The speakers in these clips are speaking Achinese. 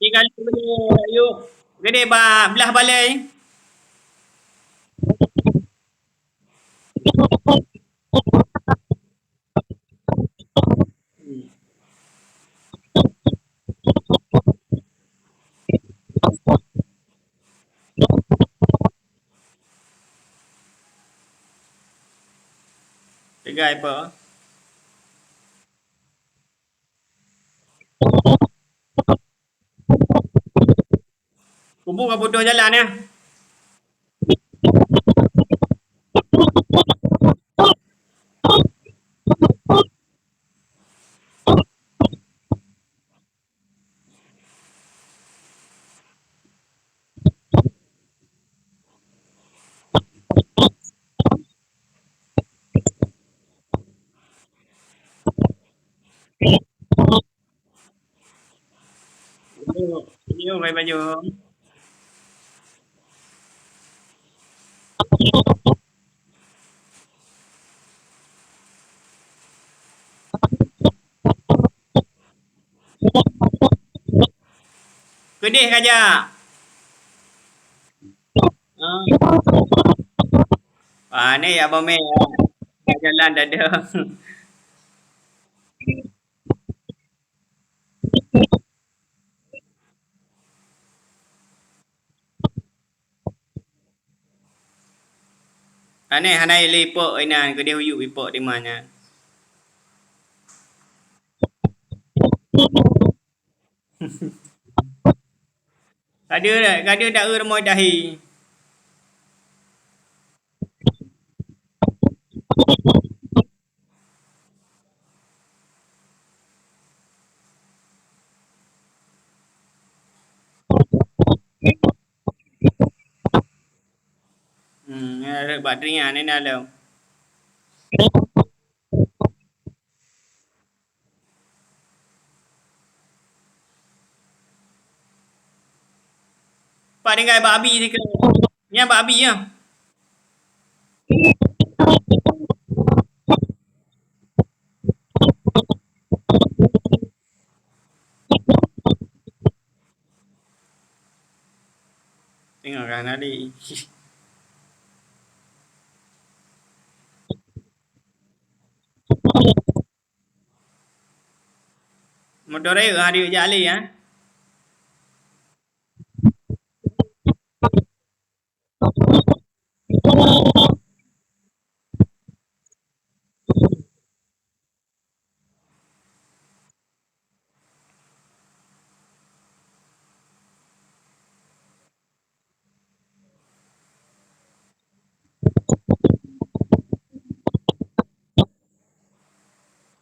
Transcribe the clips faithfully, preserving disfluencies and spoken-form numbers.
Tiga kali boleh, yuk. Gede ba-, belah balai. Tegai apa? Kubu ka putus jalan ya. Ini, ini, Bai Bajong. Keudeh kajak. Ah. Ah, ni ya bomé. Jalan dada. Aneh hana ilipok inan keudeh uyuek ipok di mana. Kada, kada daur moe dahi. Hmm, ya, bak dringan ni dah lom. Pak tinggai bak abi sikit. Nyan bak abi ya. Tengok kan Ali. Motor eh, hari jak Ali ya.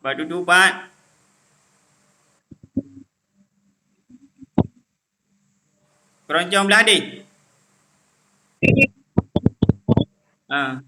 Bak dudu pat. Keroncong blah deh. Ha.